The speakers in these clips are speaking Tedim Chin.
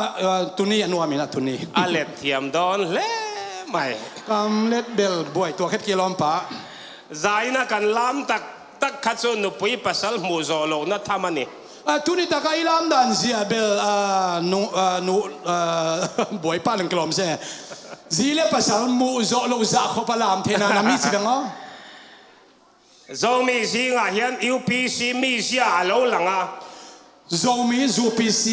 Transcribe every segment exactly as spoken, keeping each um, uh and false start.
Ah, ah, tuni a nuam in ah, tuni. A let thiam dawn hle mai. Kam let bel buai tua khet kilawm pa. Za in ah kan lam taktak kha cu nupui pasal hmuh zawh lohna tham a ni. Ah, tuni tak a i lam dan zia bel, ah, nu, ah, nu, ah, buai pa leng kilawm se. Zi le pasal hmuh zawh loh zah khop a lam theihna na mi ci beng aw. Zomi zing ah hian U P C mizia a lo lang a. Zomi U P C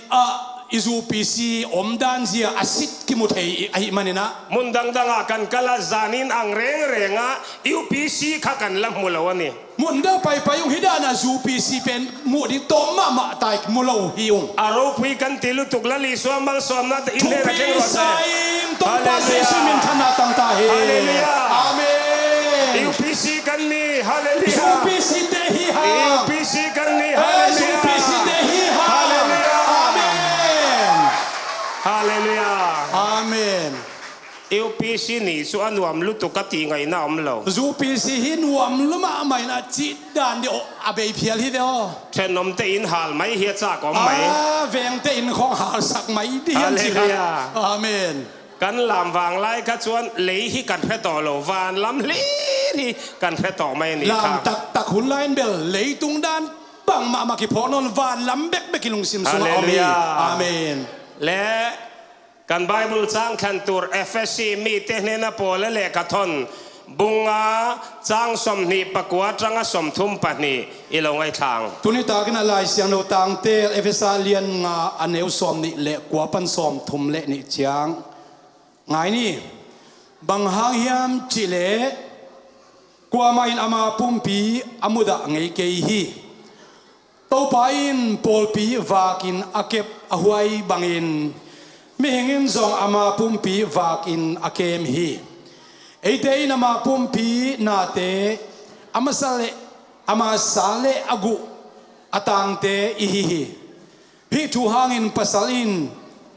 ah, i U P C omdan zia a sit kimu thei ahih manin ah. Mun dangdang ah kan kal a, zanin ang rengreng a U P C kha kan la hmu lo a ni. Mun dang paipai ung, hi dan a U P C pen muh ding tawm mahmah tai mu lo hi ung. A ropui kan ti lutuk, Lal Isua malsawmna te in hnen a keng rawh se. Thupi sa ing, Topa Jesuh min thanna tang ta hi. Hallelujah. Amen. U P C kan ni. Hallelujah. U P C te hi ha. U P C kan ni. Eh, Hallelujah. U P C te hi ha. Hallelujah. Amen. Hallelujah. Amen. U P C ni cu a nuam lutuk a ti ngaihna om lo. U P C hi nuam lua mahmah in a cih dan deuh a bei phial hi ve aw. Ṭhenawmte in hal mai hi a, cak om mai. Ah, vengte in khawng halsak mai dih hiam ci kha. Hallelujah. Amen. Kan lam vang lai kha chuan lei hi kan hre tawh lo, van lam hlir hi kan hre tawh mai a ni kha. Lam taktak hun lai in bel leitung dan bang mahmah kiphawk nawn, van lam bekbek i lungsim sungah a awm hi. Hallelujah. Amen. Le Kan Bible chang thlan tur Efesi mite hnena Paula lehkhathawn bung nga chang sawmhnih pakua aṭanga sawmthum pahnih i lo ngaihthlang. Tuni takin a Lai Siangtho tangte Efesa lian nga a neu sawmhnih leh kua pan sawmthum leh nih ciang ngai ni. Bang hang hiam cihleh kuamah in ama pumpi a mudah ngei kei hi. Topa in pawlpi vakin a kep a huai bangin mihing in zong ama pumpi vakin a kem hi. Eite in ama pumpi nate a masa le, a masa le a guh a tangte i hi hi. Hih thu hangin pasal in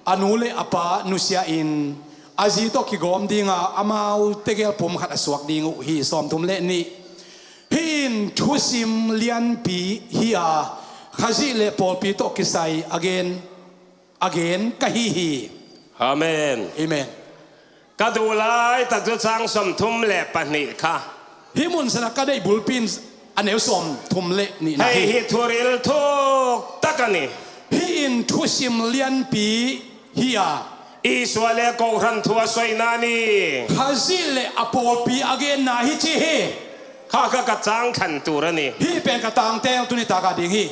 a nu le a pa nusia in a zi tawh kigawm dinga amau tegel pum khat a suak ding uh hi. Sawmthum le nih. Hih in thusim lianpi hi a, Khazih le pawlpi tawh kisai a gen, a gen ka hi hi. Amen. Amen. Ka duh lai tak chu chang sawmthum le pahnih kha. Hih mun sana ka deih bulpi in a neu sawmthum le nihna hi. Hei hi thuril thuk tak a ni. Hih in thusim lianpi hi a. Isua le kohran thu a sawina a ni. Khazih le a pawlpi a genna hi ci hi. Kha kha ka chang thlan tur a ni. Hih pen ka tangtel tuni taka ding hi.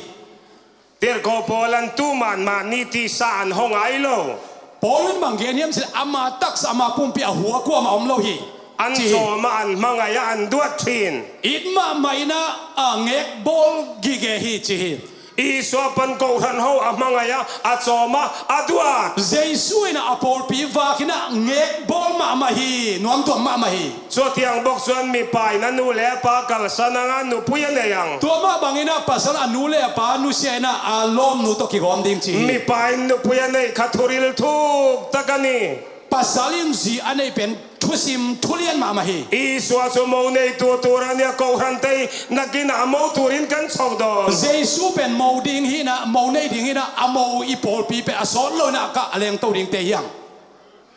Tirhkoh pawl an tuman mahni tisa an haw ngai lo. Paul in bang gen hiam cih leh ama taksa ama pumpi a hua kuamah a om lo hi. An cawm a, an hmangaih a, an duat ṭhin. It mahmah in a, a ngek bawl gige hi ci hi. Isua pan kohran ho a hmangaih a, a cawm a, a duat. Jesu in a pawlpi vak in a ngek bawl mahmah hi, nuamtuam mahmah hi. Chutiang bawk chuan mipa in a nu leh a pa kalsan ang a, nupui a nei ang. Tua mah bangin a pasal a nu leh a pa nusia in a, a lawmnu tawh kigawm ding ci hi. Mipa in nupui a neih kha thuril thuk tak a ni. Pasal in zi a neih pen thusim thulian mahmah hi. Isua chu mo neitu tur a nia, kohrante nakin a mo turin kan chho dawn. Jesu pen mo ding hi in a, mo nei ding hi in a, a mo i pawlpi pen a sawt lo in a, a kah a lengto dingte hi ang.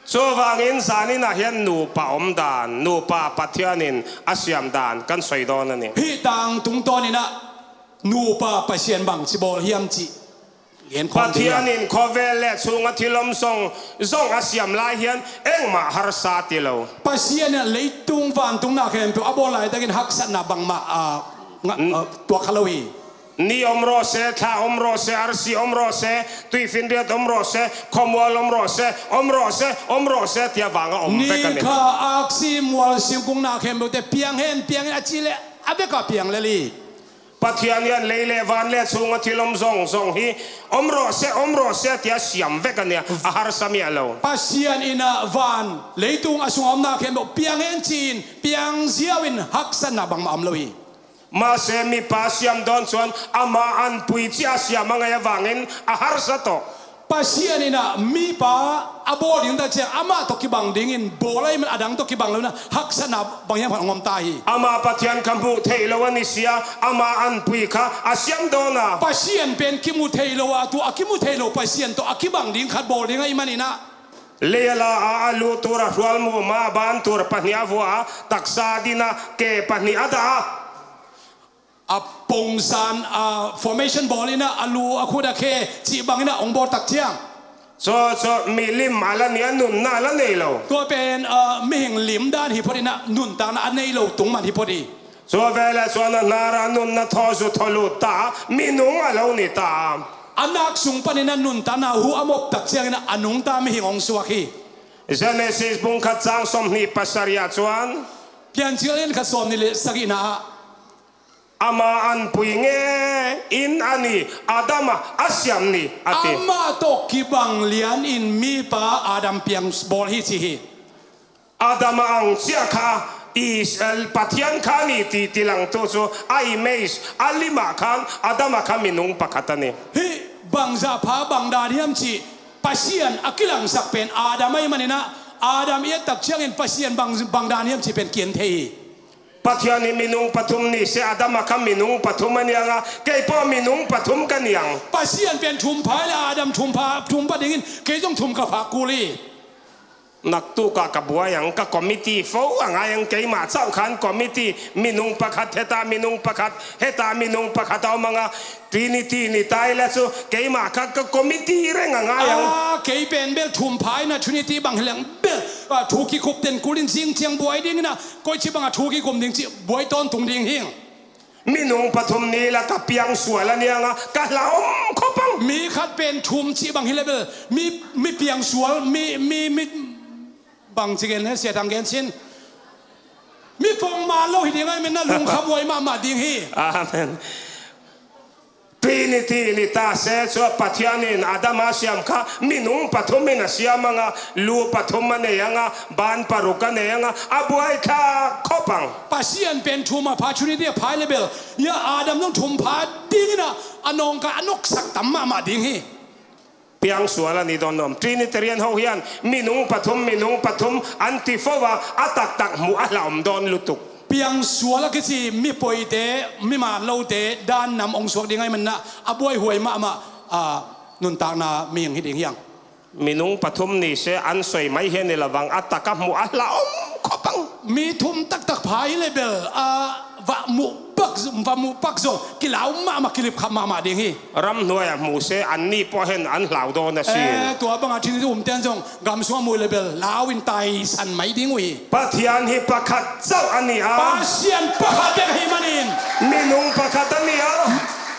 Chuvangin zanin ah hian nupa awm dan, nupa Pathianin a siam dan kan sawi dawn a ni. Hih tang tungtawnin ah nupa Pasian bang ci bawl hiam cih gen khawm ding hiam? Pathianin khawvel leh chhunga thil awm zawng zawng a siam lai hian engmah harsa ti lo. Pasian in leitung vantung na khempeuh a bawl lai takin haksatna bangmah, ah, nga-, ah, tuak kha lo hi. Ni awm rawh se, thla awm rawh se, arsi awm rawh se, tuifinriat awm rawh se, khawmual awm rawh se, awm rawh se, awm rawh se, tia vanga awm vek a ni. Ni kha, aksi, mual, singkung na khempeuhte piang hen, piang hen a cih leh a veka piang lel hi. Pathian hian lei leh van leh chhunga thil awm zawng zawng hi awm rawh se, awm rawh se, tia siam vek a nia, a harsa miah lo. Pasian in a van, leitung a sung a awmna khempeuh piang hen ci-in, piang ziau in haksatna bangmah awm lo hi. Mahse, mipa siam dawn chuan ama anpui chiah a siam a ngaih avangin a harsa tawh. Pasian in ah mipa a bawl ding tak ciang amah tawh kibang dingin bawl ahih man a dang tawh kibang lo in ah haksatna bang hiam khat hong om ta hi. Amah Pathian kha hmuh theih lo a ni sia, ama anpui kha a siam dawn a. Pasian pen kimu thei lo a, tua a kimu thei lo Pasian tawh a kibang ding khat bawl ding ahih manin ah. Lei a la a, a lu tur a hrual muh ma, ban tur pahnih a vua a, taksa din a ke pahnih a dah a. A pongsan, a formation bawl in ah a lu a khut a khe cih bangin ah hong bawl tak ciang. Cawcaw mi lim a la nih a, nunna a la nei lo. Tua pen, ah, mihing lim dan hi phot in ah nuntakna a nei lo tung man hi phot hi. Cua vele cua na hnar a nunna thaw zu thaw lut ta, minung a lo ni ta. A nak sung panin ah nuntakna hu a mop tak ciangin ah a nungta mihing hong suak hi. Genesis bung khat cang sawmhnih pasarih ah cun. Piancil in khat sawmnih le sagihna ah. Ama anpui nge in a ni, Adam a, a siam ni, a ti. Amah tawh kibang lian in mipa Adam piang bawl hi ci hi. Adam a ang ciah kha, i, Pathian kha ni ti, ti lang tu cu, a image, a lim ah khan, Adam a kha minung pakhat a ni. Hih bangzah pha bang dan hiam cih, Pasian a kilangsak pen Adam ahih manin ah, Adam i et tak ciangin Pasian bang, bang dan hiam cih pen kian thei hi. Pathian hi minung pathum ni se, Adam a kha minung pathum a niang a, kei pawh minung pathum ka niang. Pasian pen thum pha le Adam thum pha, thum pha dingin kei zong thum ka pha kul hi. Naktuk ah ka buai ang, ka committee fo a ngai ang, keimah cauh khan committee, minung pakhat heta, minung pakhat heta, minung pakhat a om ang a, Trinity ni tai le cu keimah kha ka committee reng a ngai ang. Ah, kei pen bel thum pha in a Trinity bang hi leng bel, ah, thu kikup ten kulin zing ciang buai ding in a, koici bang a thu kikum ding cih buai tawntung ding hi. Minung pathum ni la ka piang sual a niang a, ka hla om khop ang. Mi khat pen thum cih bang hi le bel, mi, mi piang sual, mi, mi, mi, bang ci gen he, Sia Thang gen cin. Mi pongman lo hi ding ahih manin a lungkhamhuai mahmah ding hi. Amen. Trinity ni ta se cu Pathian in Adam a siam kha minung pathum in a siam ang a, lu pathum a nei ang a, ban paruk a nei ang a, a buai thlak khop ang. Pasian pen thum a pha, Trinity a pha hi le bel, ia Adam zong thum pha ding in a, a nawngka a noksak tam mahmah ding hi. Piang sual a ni dawn nuam. Trinitarian ho hian minung pathum, minung pathum an ti fo a, a taktak hmuh a hla om dawn lutuk. Piang sual a kici mi poite, mi man lote dan nam hong suak ding ahih manin a, a buaihuai mahmah, a, nuntakna mihing hi ding hi ang. Minung pathum ni se an soi mai hian i lovang a tak a hmuh a hla om khop ang. Mi thum taktak pha hi le bel, a, va muh pak, va muh pak zong kilau mahmah, kilip khap mahmah ding hi. Ram hnuai a hmuh se an ni pawh hen an hlau dawn a si. Eh, tua banga Trinity umte an zong gam sungah muh le bel lau in taisan mai ding uh hi. Pathian hi pakhat cauh a ni a. Pasian pakhat bek ahih manin. Minung pakhat a ni a.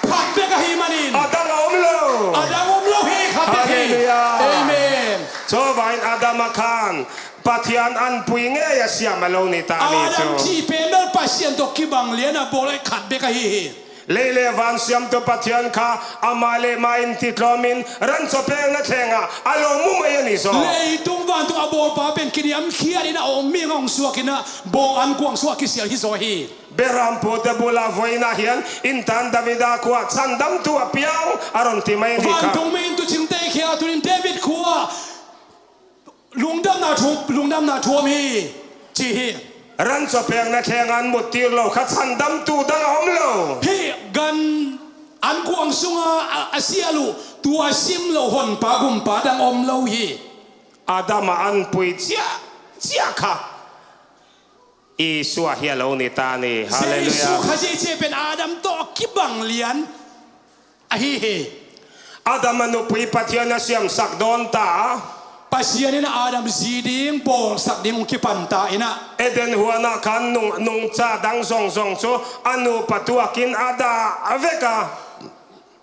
Khat bek ahih manin. A dang a om lo. A dang om lo hi, khat bek hi. Halleluiah. Amen. Cuvangin Adam a khan Pathian anpui ngei a siam a lo ni ta ni cu. Adam cih pen bel Pasian tawh kibang lian a bawl a khat bek ahi hi. Lei le van siamtu Pathian kha amah le mah in ti tlawmin ranchaw pekna thlengah a lo mu mai a ni zaw. Leitung vantung a bawlpa pen kiniamkhiat in a om mi hong suak in a bawng an kuang sungah kisial hi zaw hi. Berampute bula voina hian intan Davida khua chandamtu a piang a ron ti mai ni kha. Vantung mi in tucingte khia tunin David khua lungdamna thu, lungdamna thu om hi, ci hi. Ranchaw pekna thleng an muttir lo kha chandamtu dang a om lo. Hih gan an kuang sunga a, a sial uh, tua sim lo honpa gumpa dang om lo hi. Adam a anpui ciah, ciah kha Isua hi a lo ni ta ni. Halleluiah. Jesu Khazih cih pen Adam tawh kibang lian ahi hi. Adam a nupui Pathian a siamsak dawn ta. Pasian in Adam zi ding, bawlsak ding hong kipan ta in a. Eden huanah khan nung, nungcha dang zongzong cu a nupa tuakin a dah vek a.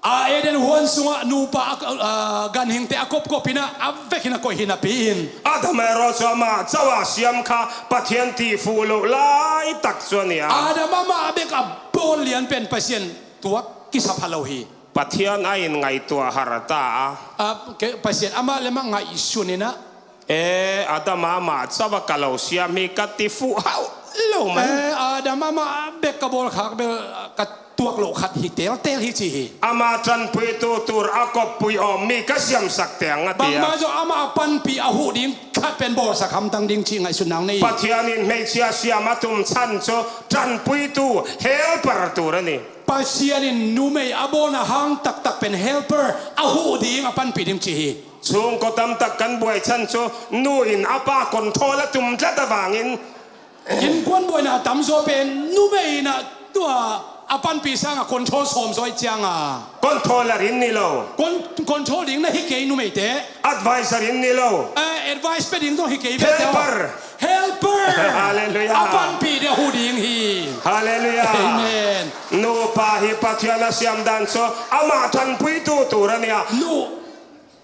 A Eden huan sungah nupa a, a, ganhingte a kopkop in a, a vekin a koih hi napi in. Adam erawh cu amah cauh a siam kha Pathian ti fuh loh laitak cu a ni a. Adam amah bek a bawl lian pen Pasian tuak kisapha lo hi. Pathian a in ngaihtuah har ta a. A, ke, Pasian amah le amah ngaihsun in a. E, Adam amah cauh a ka lo siam hi ka ti fuh hauh lo mai. E, Adam amah bek ka bawl khak bel ka tuak loh khat hi, teltel hi ci hi. Ama ṭanpuitu tur a koppui awm mi ka siamsak teng a ti a. Bangmah zong amah a panpih a huh ding khat pen bawlsak hamtang ding cih ngaihsutna hong nei hi. Pathian in hmeichhia siam a tumchan cu ṭanpuitu, helper tur a ni. Pasian in numei a bawlna hang taktak pen helper, a huh ding, a panpih ding cih hi. Chungkaw tamtak kan buaichan cu nu in a pa control a tum tlat avangin, innkuan buaina a tamzaw pen numei in a tua a panpih sangin control sawm zaw ih cianga. Controller in ni lo. Con-, control ding na hi kei numeite. Advisor in ni lo. Eh, advice pia ding zong hi kei ve teh. Helper. Helper. Hallelujah. A panpih ding, a huh ding hi. Hallelujah. Amen. Nupa hi Pathian a siam dan cu amah ṭanpuitu tur a ni a. Nu,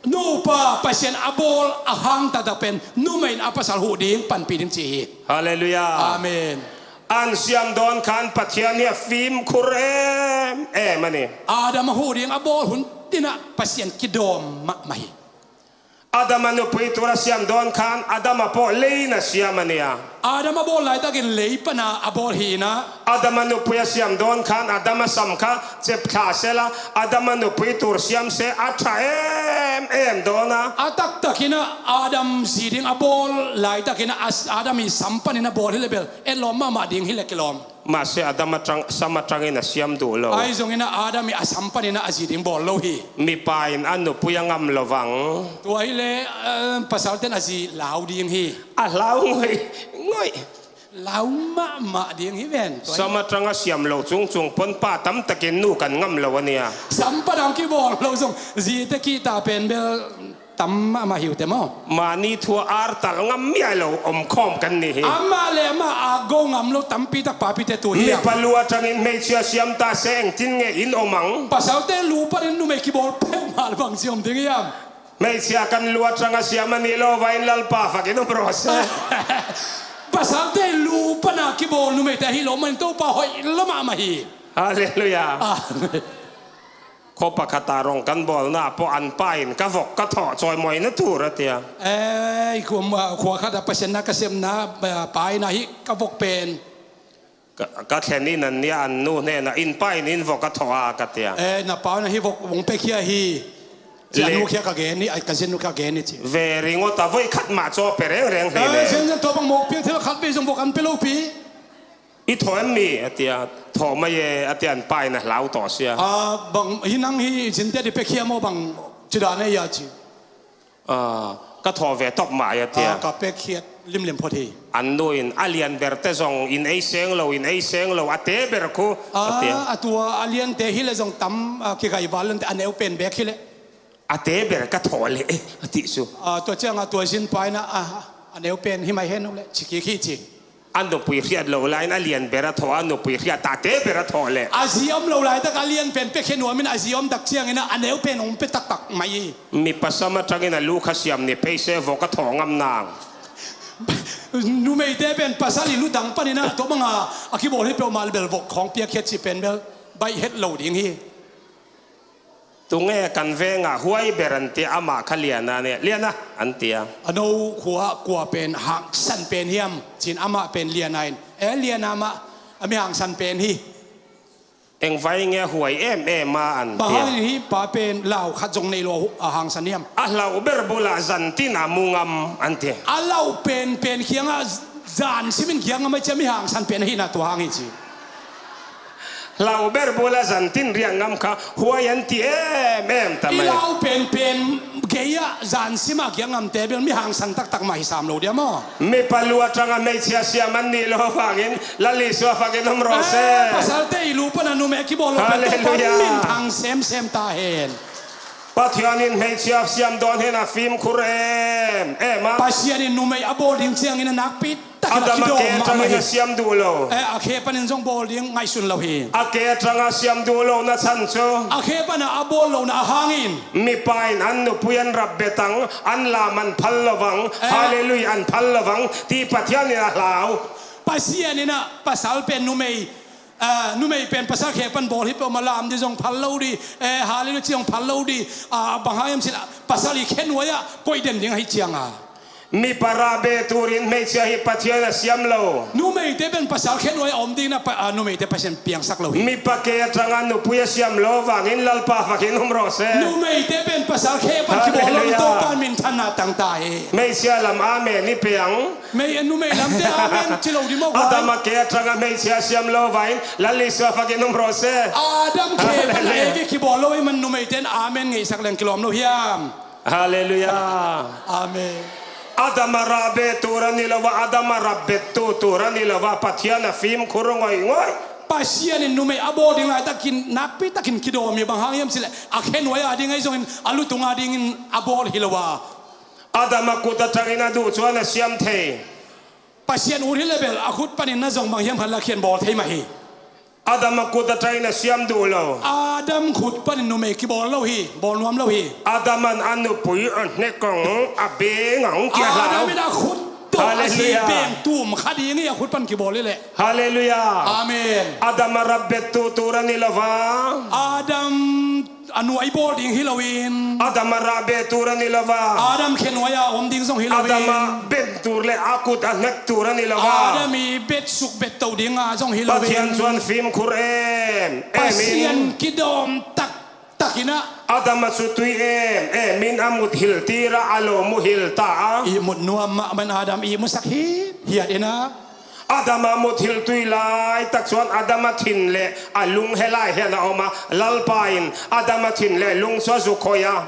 nupa Pasian a bawl a hang taktak pen numei in a pasal huh ding, panpih ding cih hi. Hallelujah. Amen. An siam dawn khan Pathian hi a fimkhur em em a ni. Adam a huh ding a bawl hun in a Pasian kidawm mahmah hi. Adam a nupui tur a siam dawn khan Adam a pawh lei in a siam a ni a. Adam a bawl laitakin lei pana a bawl hi in a. Adam a nupui a siam dawn khan Adam a sam kha cep thla sela, Adam a nupui tur siam se a ṭha em em dawn a. A taktakin a Adam zi ding a bawl laitakin a, Adam i sam panin a bawl hi le bel etlawm mahmah ding hi le kilawm. Mahse Adam a ṭang, sam a ṭangin a siam duh lo. Ahi zongin a Adam i a sam panin a zi ding bawl lo hi. Mipa in a nupui a ngam lo vang. Tua hi le, eh, pasalten a zi lau ding hi. A lau ngoi ngoi. Lau mahmah ding hi ven. Tua hi. Sam a ṭang a siam lo cungcung pon pa tamtakin nu kan ngam lo a nia. Sam pan a kibawl lo zong zite kihta pen bel tam mahmah hi uh teh maw. Mani thu a artal ngam miah lo om khawm kan ni hi. Amah le amah a go ngam lo tampi tak papite tu hi. Mipa lu a ṭangin hmeichhia siam ta se engtin nge in om ang. Pasalte lu panin numei kibawl peuhmah le bang ci om ding hiam? Hmeichhia kan lu a ṭang a siam a nih lo vain Lalpa fakin om rawh se. Pasalte lu pana kibawl numeite ahi lo manin Topa hoih lo mahmah hi. Halleluiah. Amen. Khuapa khat ah rong kan bawlna ah pawh an pa in ka vok ka thawh cawimawina tur a tia. Ei, khua, khua khat ah Pasian na ka sepna, eh, pa in ah hih ka vok pen. Ka, ka thlen in an nia an nu hnenah in pa in in vok a thawh a ka tia. Eh, na pa in ah hih vok hong pekhia hi. Ci a nu khia ka gen hi, ka zin nu khia ka gen hi ci. Ve ringawt a voi khat mah caw pe rengreng hlei le. Eh, zen zen tua bang mawk piak thil khat vei zong vok an pe lo pi. I thawh em mi a tia, thawh mai e a tia, an pa in a hlau tawh sia. Ah, bang hi nang hi zinte di pekhia maw bang ci dan e ia ci. Ah, ka thawh ve tawp mah e a tia. Ah, ka pekkhiat limlim phot hi. An nu in a lian berte zong in ei seng lo, in ei seng lo, a te ber khu a tia. Ah, a tua a liante hi le zong tam, ah, kigai val lente a neu pen bek hi le. A te ber ka thawh leh, eh, a tih su. Ah, tua ciangah tua zin pa in ah, ah, a neu pen hi mai hen uh leh, ci kik hi ci. A nupui hriat lo lai in a lian ber a thawh, a nupui hriat ta te ber a thawh leh. A zi om lo laitak a lian pen pekhe nuam in a zi om tak ciangin ah a neu pen hong pe taktak mai hi. Mipa sam a tangin a lu kha siam ni phei se vok a thawh ngam nang. Numeite pen pasal i lu dang panin ah tua banga a kibawl hi peuhmah le bel vok khawng piakkhiat ci pen bel baih het lo ding hi. Tunge kan vengah huai ber an tia, amah kha liana nia, liana an tia. A no khua kua pen hangsan pen hiam cin amah pen liana in, e liana mah a mi hangsan pen hi. Engvai nge huai em em a an tia. Bang hangin hih pa pen lau khat zong nei lo a hangsan hiam? A lau ber bulah zantin a mu ngam an tia. A lau pen pen khiangah zan simin khiang ngam a cia mi hangsan pen ahihna tua hang hi ci. Lau ber bula zantin riak ngam kha huai an ti em em ta mai. I lau penpen gei-ah zan simah kiak ngamte bel mi hangsan taktak mah hi sam lo dia maw? Mipa lu a tangah hmeichhia siam an nih lo vangin Lal Isua fakin om rawh se. Eh, pasalte i lu pana numei a kibawl lo pen Topa min thang semsem ta hen. Pathian in hmeichhia siam dawn hen a fimkhur em em a. Pasian in numei a bawl ding ciangin a nakpi takin a kidawm mahmah hi. Adam a ke tangin a siam duh lo. Eh, a khe panin zong bawl ding ngaihsun lo hi. A ke tangah siam duh lo na chan cu. A khe pana a bawl lo na a hangin. Mipa in an nupui an rap betang, an lam an phal lo vang, eh, hallelujah an phal lo vang, ti Pathian in a hlau. Pasian in a pasal pen numei Ah, numei pen pasal khe pan bawl hi peuhmah lam di zong phal lo di, eh, hallelujah ci zong phal lo di, ah, bang hang hiam cih leh pasal i khe nuai-ah koih den ding ahi cianga. Mipa rabeh turin hmeichhia hi Pathian a siam lo. Numeite pen pasal khenuai a om dingin a pa-, a, numeite Pasian piangsak lo hi. Mipa ke atanga nupui a siam lo vangin Lalpa vakin um rawh se. Numeite pen pasal khe pan kibawl lo. Halleluiah. Topa minthanna tangta hi. Hmeichhia lam amen i piang. Mei, numei lamte amen ci lo ding maw? Adam a ke atanga hmeichhia siam lo vangin Lal Isua vakin um rawh se. Adam khe pan Halleluiah. Evi kibawl lo i man numeite in amen ngeihsak leng kilawm lo hiam? Halleluiah. Amen. Adam a rabeh tur a ni lo a, Adam a rabet tu tur a ni lo a, Pathian a fimkhur ngawngawn. Pasian in numei a bawl ding laitakin nakpi takin kidawm hi, bang hang hiam cih leh a khenuai a ding ahi zongin a lutung a dingin a bawl hi lo a. Adam a kut atangin a duh cuan a siam thei. Pasian ut hi leh bel a khut panin na zong bang hiam khat lakkhiat bawl thei mah hi. Adam a kut atangin a siam duh lo. Adam khut panin numei kibawl lo hi, bawl nuam lo hi. Adam in a nupui a hnek ang, a beng ang kia hlau. Adam in a khut tawh a zi Halleluiah. Beng tum kha ding hi a khut pan kibawl hi leh. Halleluiah. Amen. Adam a rabet tu tur a ni lo a. Adam a nuai bawl ding hi loin. Adam a rabeh tur a ni lo a. Adam khenuai a om ding zong hi loin. Adam a beng tur le a kut a hnek tur a ni lo a. Adam i betsuk betto ding a zong hi loin. Pathian cuan fimkhur em em in. Pasian kidawm taktak in ah. Adam a sutui em em in a mut hilhtir a, a lawm uh hilh ta a. Ihmut nuam mahmah in Adam ihmusak hithiat in ah. Adam a mut hilhtui laitak cuan Adam a thin le a lung he lai hen a om a, Lalpa in Adam a thin le lung cu a zuk khoih a.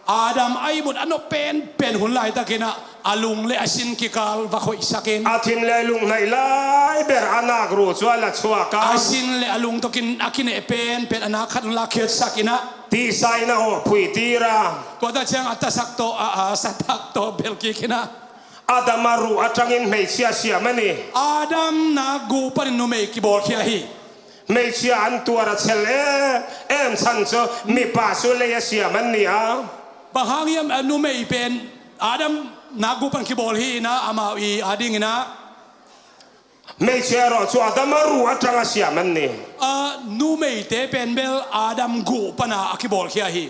Adam a ihmut a nop penpen hun laitakin ah a lung le a sin kikal va khoihsak in. A thin le lung hnaih lai ber a nakru cu a la chuak a. A sin le a lung tawh kin a kineh penpen a nak khat hun lakkhiatsak in ah. Tisa in a hawh phuitir a. Tua ta ciang a tasak tawh, a, a satak tawh belh kik in ah. Adam a ruh atangin hmeichhia siam a ni. Adam nakguh panin numei kibawlkhia hi. Hmeichhia an tuar a chel em em chan cu mipa cu lei a siam an ni a. Bang hang hiam, a numei pen Adam nakguh pan kibawl hi in ah amau i a ding in ah. Hmeichhia rawh cu Adam a ruh atang a siam an ni. A numeite pen bel Adam guh pana a kibawlkhia hi.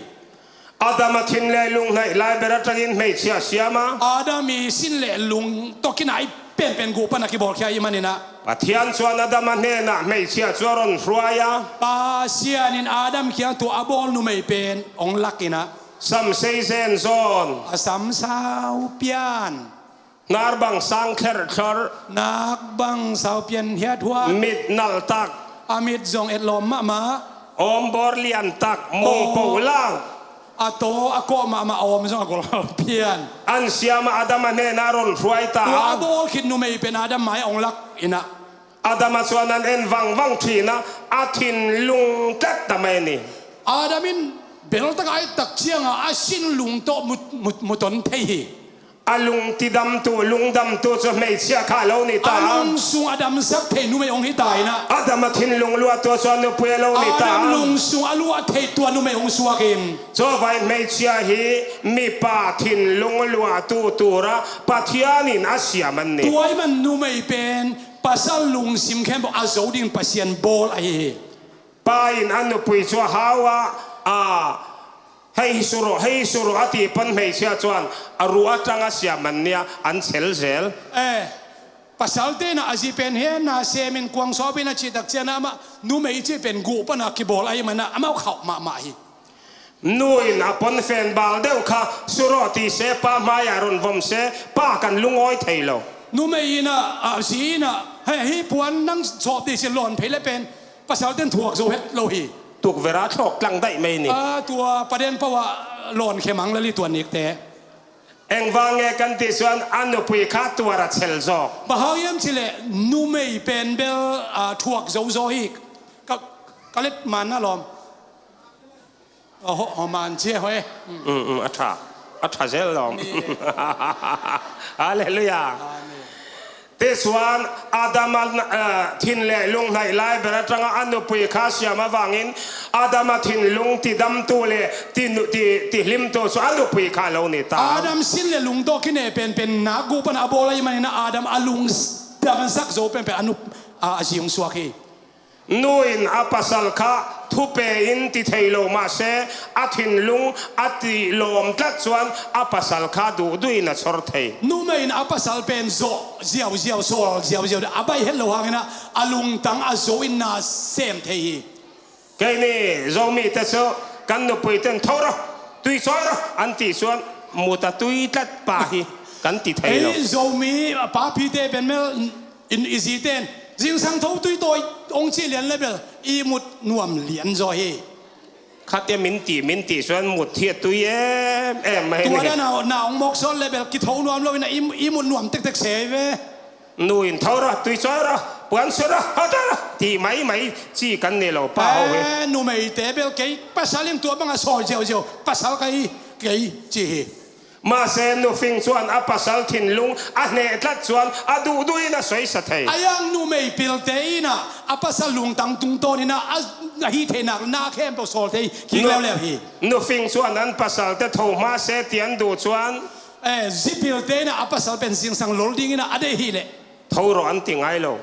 Adam a thin le lung hnaih lai ber atangin hmeichhia siam a. Adam i sin le lung tawh kinai penpen guh pana kibawlkhia i manin ah. Pathian cuan Adam a hnenah hmeichhia cu a ron hruai a. Pasian in Adam kiang tua a bawl numei pen hong lak in ah. Sam sei zen zawn. A sam sau pian. Nar bang sang kherhthorh. Nak bang sau pian hiathuat. Mit nalh tak. A mit zong etlawm mahmah. Awm bawr lian tak, mung poh lang. A taw a kawh mahmah a awm zong a gol pian. An siam a Adam a hnenah ron hruai ta. Tua a bawl khit numei pen Adam mai a hong lak in ah. Adam a cuan an en vangvang thin a, a thinlung tlat ta mai ni. Adam in beltak a et tak ciangah a sin lung tawh mu, mu, mu ton thei hi. A lungtidamtu, lungdamtu cu hmeichhia kha lo ni ta. A lungsung a damsak thei numei hong hi ta in ah. Adam a thinlung luahtu cu a nupui a lo ni ta. Adam lungsung a luah thei tua numei hong suak in. Cuvai hmeichhia hi mipa thinlung luahtu tura Pathian in a siam an ni. Tua i man numei pen pasal lungsim khempeuh a zo dingin Pasian bawl ahi hi. Pa in a nupui cu a hau ah, a, hei surawh, hei surawh a ti pan hmeichhia cuan a ruh atang a siam an nia, an chel zel. Eh, pasalte in ah a zi pen he na semin kuang suahpih in a cih tak ciangin ah amah numei cih pen guh pana kibawl ahi man ah amau khauh mahmah hi. Nu in a ponfen bal deuh kha surawh ti se, pa hmai ah ron vom se, pa kan lungawi thei lo. Numei in ah, a zi in ah, hei, hih puan nang sawp ti sin lawn phei le pen pasalte in thuak zo het lo hi. Tukvera thlawk tlang daih mai ni. A, tua paden pau ah lawn khe mang lali tua nikte. Engvang nge kan ti suan a nupui kha tuar a chel zawk. Bang hang hiam cih leh numei pen bel, a, thuak zozo hi. Ka, ka let man na lawm. Aho, aho man cia hoi. Mm, mm, a tha. A tha zel lawm. Ni. Halleluiah. Amen. Tisuan Adam a, eh, thin le lung hnaih lai ber atangah a nupui kha siam avangin Adam a thinlung tidamtu le ti, ti, tihlimtu cu a nupui kha lo ni ta. Adam sin le lung tawh kineh penpen nak guh pan a bawl ahih manin Adam a lung damsak zo penpen a nup, a, a zi hong suak hi. Nu in a pasal kha thupe in ti thei lo mah se, a thinlung a ti lawm tlat chuan a pasal kha duhduh in a chhawr thei. Numei in a pasal pen zawh ziau ziau, sawl ziau ziau, a baih het lo hangin a, a lungtang a zo in na sem thei hi. Keini Zomite chu kan nupui ten tho rawh, tui chawi rawh an tih chuan mut a tui tlat pa hi kan ti thei lo. Ei Zomi a papi te pen mel in i zi ten zingsang tho tui tawi awng chi lian le bel i mut nuam lian zaw hi. Khat e min ti, min ti chuan mut hi a tui em em mai ni. Tua dan a na awng mawk sawn le bel ki tho nuam lo in a i, i mut nuam tek tek se ve. Nu in tho rawh, tui chawi rawh, puan su rawh, hawt rawh, tih mai mai chi kan ni lo pa ho hi. Eh, numeite bel kei pasal in tua banga sawi ziau ziau, pasal ka hi, kei chi hi. Mahse, nufing chuan a pasal thinlung a hneh tlat chuan a duhduh in a sawisa thei. A yang numei pilte in a, a pasal lungtang tungtawn in a, a, a hih theih nak na khempeuh sawl thei kik leuleu hi. Nufing chuan an pasal te tho hma se ti an duh chuan. Eh, zi pilte in a, a pasal pen zingsang lol ding in a, a deih hi leh. Tho rawh an ti ngai lo.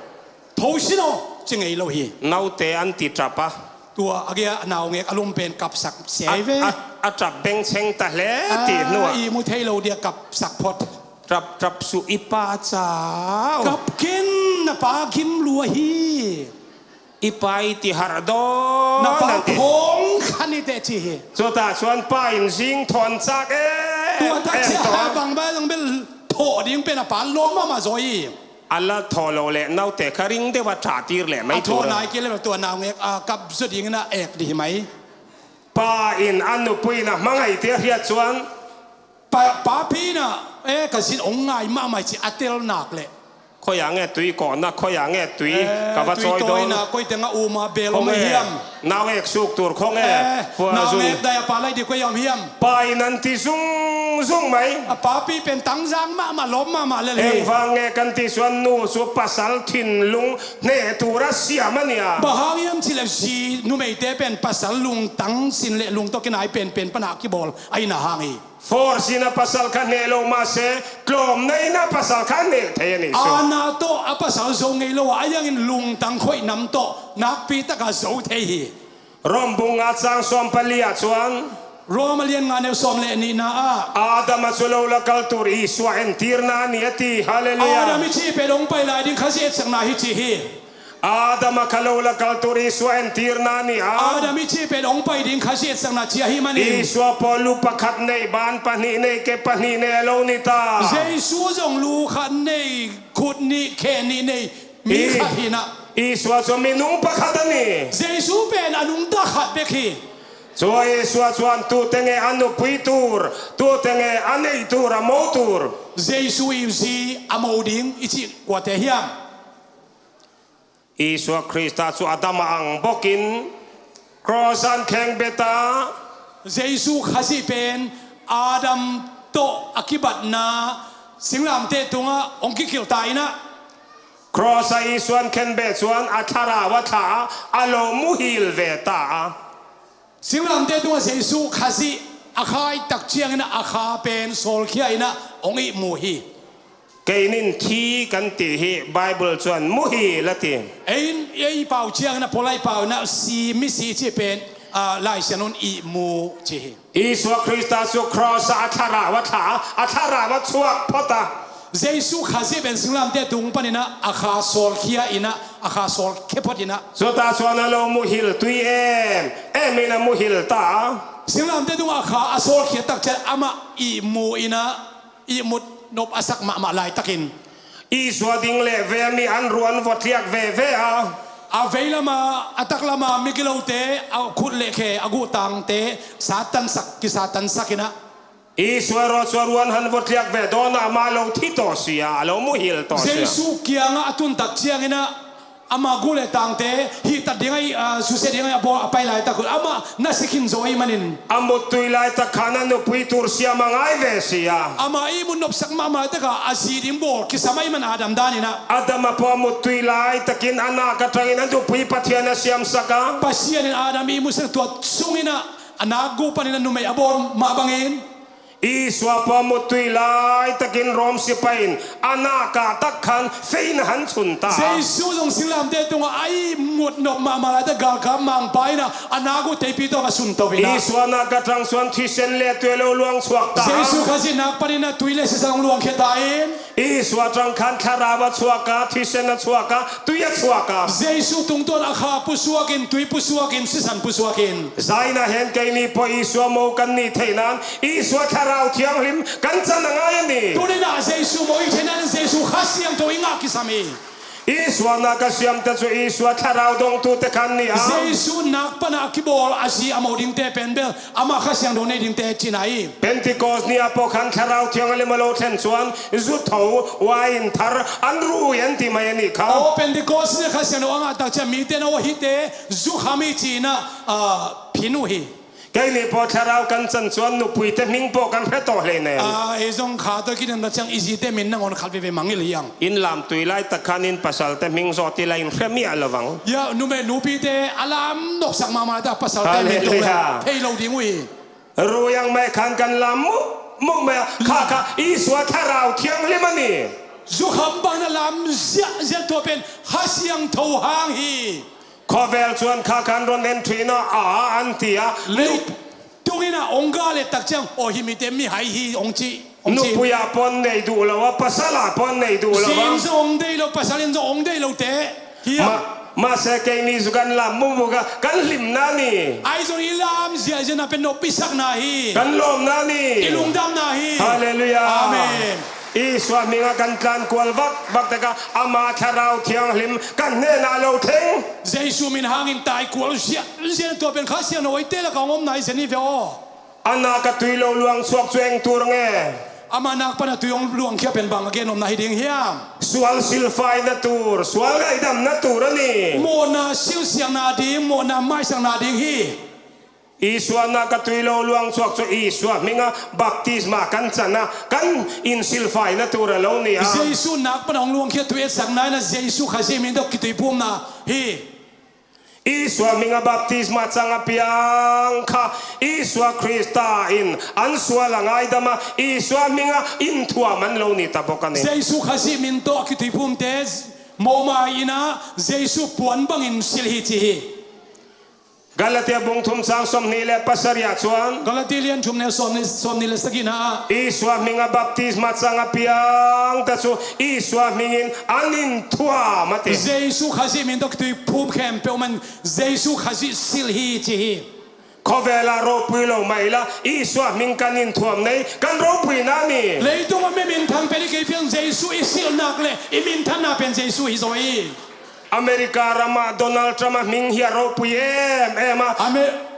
Tho si lo, chi ngei lo hi. Naute an ti ṭap a. Tua a gei a naungek a lum pen kapsak se ve. A, a, a ṭap bengchheng ta hle tih hnuah. Ah, i mu thei lo dia kapsak phawt. Ṭap, ṭap suh i pa chau. Kap ken na pa kim lua hi. I pa i ti harh dawn na pa an ti. Khawng kha ni teh chi hi. Chutah chuan pa in zing thawn chak em em tawh. Tua tak chiah bang bang bel thawh ding pen a pa lawm mahmah zaw hi. A la thaw lo leh naute kha ring deuh a ṭha tir leh mai tur a. A thaw nai kei leh tua naungek a kap zaw dingin a ek dih mai. Pa in a nupui in a hmangaihte a hriat chuan. Pa, papi in a, e, ka zin awng ngai mahmah chi a tel nak leh. Khawiah nge tui kawhna, khawiah nge tui ka va chawi dawn. Tui tawina, koi teng a um a bel awm hiam? Nau ek suk tur khawnge. Nau ek dai a pa lai di koi a awm hiam? Pa in an ti zung zung mai. A papi pen tangzang mahmah, lawm mahmah lel hi. Engvang nge kan tih chuan nu chu pasal thinlung hneh tura siam a nia. Bang hang hiam chih leh zi numeite pen pasal lungtang sin leh lungtawkin ai penpen pana kibawl a ina hang hi. Force in a pasal kha hneh lo mah se, tlawmna in a pasal kha hneh thei a nih chu. Ana tawh a pasal zo ngei lo a, a yangin lungtang khawih nam tawh nakpi taka zo thei hi. Rom bung nga chang sawm pali ah chuan. Rom a lian nga neu sawm leh nihna ah. Adam a chu lo la kal tur Isua entirna a ni a ti. Hallelujah. Adam i chih pen hong pai lai ding Khazih etsakna hi chi hi. Adam a kha lo la kal tur Isua entirna a ni a. Adam i chih pen hong pai ding Khazih etsakna chi ahi manin. Isua pawh lu pakhat nei, ban pahnih nei, ke pahnih nei a lo ni ta. Jesu zong lu khat nei, khut nih, khe nih nei. Mi khat hi na. Isua chu minung pakhat a ni. Jesu pen a nungta khat bek hi. Chua Isua chuan tute nge a nupui tur, tute nge a nei tur, a mo tur. Jesu i zi a mo ding i chih kuate hiam? Isua Krista chu a dam a ang bawkin cross an khengbet a. Jesu Khazih pen Adam tawh a kibatna singlamteh tungah hong kikilh ta inah. Cross a Isuan khenbeh chuan a thlarau a thlah a, a lo muhil ve ta a. Singlamteh tungah Jesu Khazih a khai tak ciangin a kha pen sawlkhia inah hong ihmu hi. Keinin thi kan tih hi, Bible chuan muhil a ti. Ei, ei pau ciangin a pawlai pau inah si, misi cih pen, ah, Laisian un ihmu cih hi. Isua Krista chu cross a a thlarau a thlah a, a thlarau a chhuak phawt a. Jesu Khazih pen singlamteh tung panin a, a kha sawlkhia inah, a kha sawlkhia phawt inah. Chuta chuan a lo muhil tui em em in a muhil ta a. Singlamteh tungah a kha a sawlkhia tak cian amah ihmu inah, ihmut nop a sak mahmah laitakin. Isua ding leh vel mi an ruan vawtliak ve ve a. A veilama, a taklama migilote, a khut leh khe, a guhtangte, satansak, kisatansak inah. Isua erawh chu a ruan han vawtliak ve dawn a, amah lo thi tawh si a, a lo muhil tawh si a. Jesu kiangah a tun tak cianginah, ama guh leh tangte, hihtat dingah, ah, susia dingah a bawl a pai laitak hun, amah na si khin zo ahih manin. A muttui laitak khan a nupui tur siam a ngai ve si a. Amah ihmut nopsak mahmah taka a zi ding bawl kisam ahih man Adam daninah. Adam a pawh a muttui laitakin a nak aṭangin a nupui Pathian a siamsak a. Pasian in Adam ihmutsak tua sunginah a nak guh panin a numei a bawl mah bangin. Isua pawh a mut tui laitakin Rom sipai in a nak ah tak khan feina han chun ta. Jesu zong singlamteh tungah a i mut nop mahmah laitak galkap mangpa in ah a nak uh teipi tawh a sunto in ah. Isua nak ah tang suan thisen le tui a lo luang suak ta. Jesu Khazih nak panin ah tui le sisan hong luangkhia ta in. Isua tang khan thlarau a chuak a, thisen a chuak a, tui a chuak a. Jesu tungtawn a kha pusuak in, tui pusuak in, sisan pusuak in. Zaina hen kei ni pawh Isua mo kan nih theih nan Isua thlarau thianghlim kan can a ngai a ni. Tuninah Jesu mo i theih nan Jesu Kha Siangtho i ngah kisam hi. Isua nak a siamte cu Isua thlarau dongtute khan ni a. Jesu nak panah a kibawl a zi a mo dingte pen bel amah Kha Siangtho nei dingte cina hi. Pentecost ni ah pawh khan thlarau thianghlim a lo thlen cuan zutho, uain thar an ruh uh an ti mai a nih kha. Aw, Pentecost ni Kha Siangtho a ngah tak ciah mite na aw hite zukham hi cinah phin uh hi. Kei nih pawh thlarau kan can cuan nupuite hming pawh kan hre tawh hlei ne. Ei zong kha tawh kiniamta ciang i zite min nangawn khat veve mangil hiang. In lam tui laitak khan in pasalte hming zawt ila in hre miah lo vang. Ya numei nupite a lam noksak mahmah ta pasalte min thei lo ding uh hi. Ruiang mai khan kan lam muhmuh mai a kha kha Isua thlarau thianghlim a ni. Zukham banah lam ziahziah tua pen Kha Siangtho hang hi. Khawvel cuan kha khan ron en thuina a an ti a. Leitung inah ong ga le tak ciang aw hi mite mihai hi ong ci. Nupui ah pawn nei duh lo a, pasal ah pawn nei duh lo a. Zing zong ong dei lo, pasal in zong ong dei lo te hi a. Mahse kei ni zu kan lam muhmuh a kan hlimna ni. Ai zong i lam ziahziahna pen noppisakna hi. Kan lawmna ni. I lungdamna hi. Halleluiah. Amen. Isua hmingah kan tlan kual vakvak tekah ama thlarau thianghlim kan hnenah lo thleng. Jesu min hangin tai kual ziahziah tua pen Kha Siangtho eite lakah hong omna hi zen hi ve aw. A nak a tui lo luang suak cu eng tur nge? Amah nak pana tui hong luangkhia pen bang a gen omna hi ding hiam? Sual silfaina tur, sual ngaihdamna tur a ni. Mawhna silsiakna ding, mawhna maisakna ding hi. Isua nak a tui lo luang suak cu Isua hmingah baptisma kan can a kan in silfaina tur a lo ni a. Jesu nak pana hong luangkhia tui etsakna inah Jesu Khazih min tawh kituiphumna hi. Isua hmingah baptisma cang a piang kha Isua Khrista in an sual a ngaidam a Isua hmingah inthuam an lo ni ta bawk a ni. Jesu Khazih min tawh a kituiphumte mawhmai inah Jesu puan bangin silh hi ci hi. Galatia bung thum cang sawmhnih le pasarih ah cuan. Galati lian thum le sawmhnih le sagihna ah. Isua hmingah baptisma cang a piangte cu Isua hmingin an inthuam a ti. Jesu Khazih min tawh kituiphum khempeuh man Jesu Khazih silh hi ci hi. Khawvel ah ropui lo mah ila Isua hming kan inthuam nei kan ropuina ni. Leitung a mi minthang pen i kei piang Jesu i silhnak le i minthanna pen Jesu hi zaw hi. America ramah Donald Trump a hming hi a ropui em em a.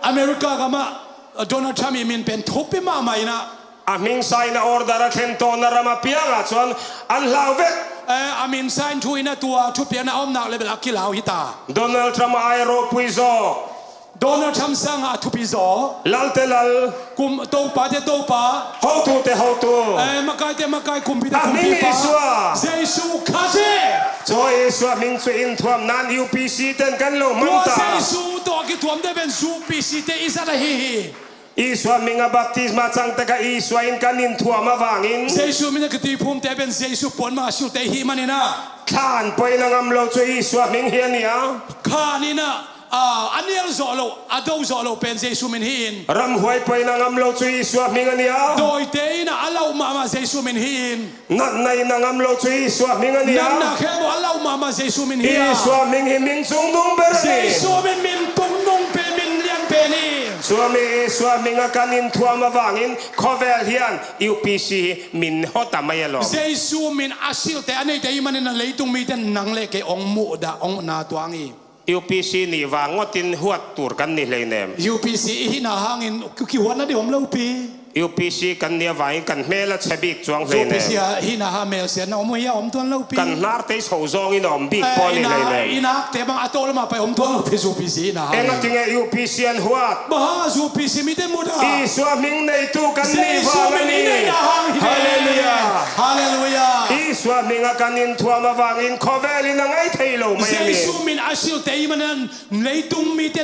America gamah Donald Trump i min pen thupi mahmah inah. A hming sa in a order a thlen tawhna ram a piang ah cuan an hlau vek. A min sa in thu in a tua thupiakna a omnak le bel a kilau hi ta. Donald Trump a ai ropui zaw. Donald Trump sangah a thupi zaw. Lalte lal. Kum topate topa. Hotute hotu. Makaite makai kumpite kumpipa. Jesu Khazih. Cua Isua hming cu inthuam nan U P C ten kan lo hmang ta. Jesu tawh a kithuamte pen U P C te i zat ahi hi. Isua hmingah baptisma cangtekah Isua in kan inthuam avangin. Jesu min a kituiphumte pen Jesu puanmah a silte ihih maninah. Thlan poina ngam lo cu Isua hming hi a ni a. Khan inah a nial zawh loh, a do zawh loh pen Jesu min hi in. Ramhuai poina ngam lo cu Isua hming a ni a. Dawite inah a lauh mahmah Jesu min hi in. Natna in a ngam lo cu Isua hming a ni a. Natna khempeuh a lauh mahmah Jesu min hi a. Isua hming hi hming cungnung ber a ni. Jesu min min tungnung pen min lian pen hi. Cuami Isua hming a kan inthuam avangin khuavel hian U P C hi min hot a mai a lawm. Jesu min a silte a neite i manin a leitung mite nang le kei ong muhdah ong na tuang hi. U P C nih vang ngotin huat tur kan ni hleinem. U P C i hihna hangin kihuatna dih om lopi. U P C kan ni avangin kan hmel a che bik cuang hleinem. U P C a hihna ha melsiatna om uh hi a om tuan lopi. Kan hnarte i so zawngin a om bik pawl ni hleinem. I nakte bang a tawh lamah pai om tuan lopi U P C hihna ha. Engatinge U P C an huat? Baha U P C mite mudah. Isua hming neitu kan ni vang a ni. Halleluiah. Halleluiah. Isua hming a kan inthuam avangin khuavel in a ngai thei lo mai a ni. Jesu min a silte i manin leitung mite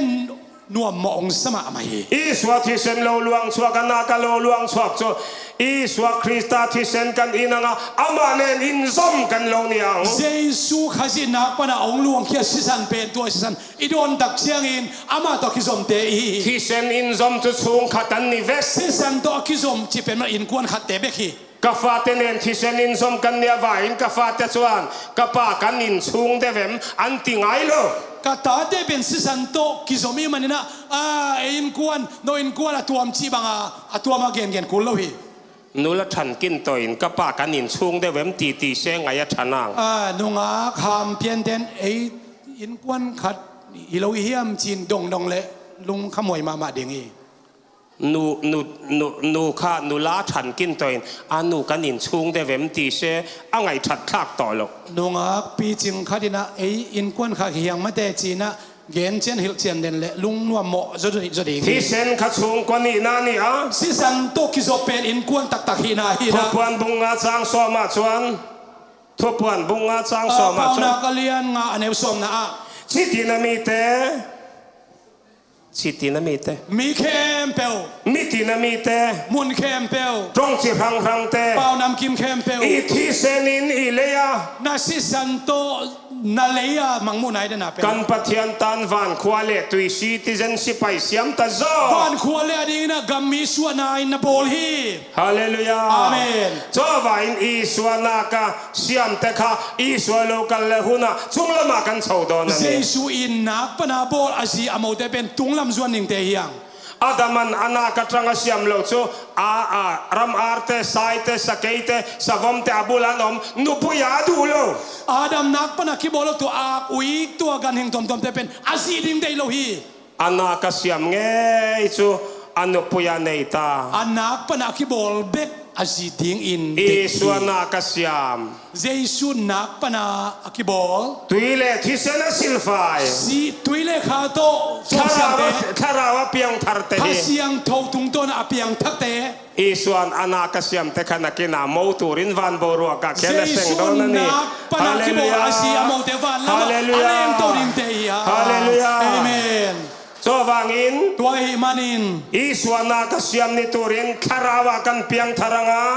nuam mawh hong sa mahmah hi. Isua thisen lo luang suak, a nak a lo luang suak cu Isua Krista thisen kan in ang a, amah nen in zom kan lo ni ang. Jesu Khazih nak pana hong luangkhia sisan pen tua sisan i dawn tak ciangin amah tawh a kizomte i hi hi. Thisen in zom cu chungkhat an ni ve. Sisan tawh a kizom cih pen mah innkuan khatte bek hi. Ka fate nen thisen in zom kan nia vai in ka fate cuan ka pa kan in chung deuh em an ti ngai lo. Ka tate pen sisan tawh kizom i maninah, a, ei innkuan, no innkuan a tuam cih banga a tuama gengen kul lo hi. Nu la than kin tawh in ka pa kan in chung deuh em titi se ngai a than ang. A, nungak ham pianten ei innkuan khat i lo i hiam cin dongdong le lungkhamhuai mahmah ding hi. Nu, nu, nu, nu kha nu la than kin tawh in a nu kan in chung deuh em ti se a ngaih that thlak tawh lo. Nungak picing khat inah ei innkuan kha hiang mate cinah gen cian hilh cian den le lungnuam mawh zaw ding. Thisen kha chung kua nihna ni a. Sisan tawh kizop pen innkuan taktak hihna hi na. Thupuan bung nga cang sawm ah cuan. Thupuan bung nga cang sawm ah cuan. Paunak a lian nga a neu sawmna ah. Citi na mite. Citi na mite. Mi khempeuh. Miti na mite. Mun khempeuh. Tongci hranghran te. Pau namkim khempeuh. I thisen in i lei a. Na sisan tawh na lei a mangmuhna i dena pen. Kan Pathian tan vankhua le tui citizenship pai siam ta zaw. Vankhua le a dingin a gam mi suahna in na bawl hi. Halleluiah. Amen. Cua vai in Isua nak a siamte kha Isua lo kal le hunah cunglamah kan cho dawn a ni. Jesu in nak pana bawl a zi a mote pen tunglam zuan ningte hiang. Adam an a nak a tang a siam lo cu a, a, ram arte, saite, sakeite, savomte a bul an om nupui a duh lo. Adam nak pana kibawl lo tu a uik tua ganhing tuamtuamte pen a zi ding dei lo hi. A nak a siam ngei cu a nupui a nei ta. A nak pana a kibawl bek a zi dingin dek hi. Isua nak a siam. Jesu nak pana a kibawl. Tui le thisen a silfai. Si, tui le kha tawh Thlarau a, Thlarau a piangtharte hi. Kha Siangtho tungtawn a piangthakte. Isuan a nak a siamte kha nakin a mo turin van boruak ah khia le seng dawn a ni. Jesu nak pana kibawl a si a mote van lamah a lengto dingte hi a. Halleluiah. Amen. Cua vangin tua ahih manin Isua nak a siam ni turin Thlarau ah kan piangthar ang a.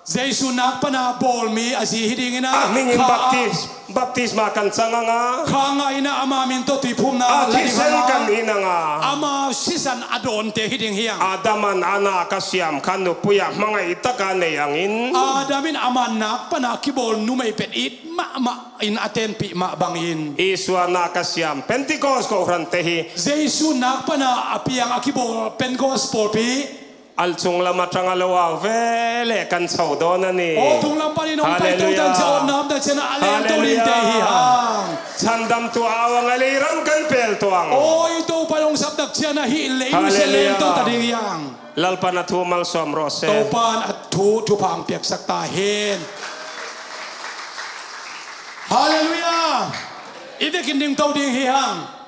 Jesu nak pana bawl mi a zi hi dingin a, a hmingin baptis baptisma kan cang ang a. Kha ngah in a ama min tawh tuiphumna a la ding thisen hang a, kan in ang a. Ama sisan a dawnte hi ding hi ang. Adam an a nak a siam kha nupui ah hmangaih taka nei angin. Adam in ama nak pana kibawl numei pen it mahmah in a tenpih mah bangin. Isua nak a siam Pentecost kohrante hi. Jesu nak pana a piang a kibawl Pentecost pawlpi. A cunglam a tang a lo au ve le kan cho dawn a ni. Aw, tunglam panin hong paito dan cia, aw, nam dan cia na a lengto dingte hi hang. Chandamtu au ang a lei ram kan pel tuang. Aw, i Topa hong sap dak cia na hih lei sia lengto ta ding hi hang. Lalpan a thu malsawm rawh se. Topan a thu thupha hong piaksak ta hen. Halleluiah. I vekin dingto ding hi hang.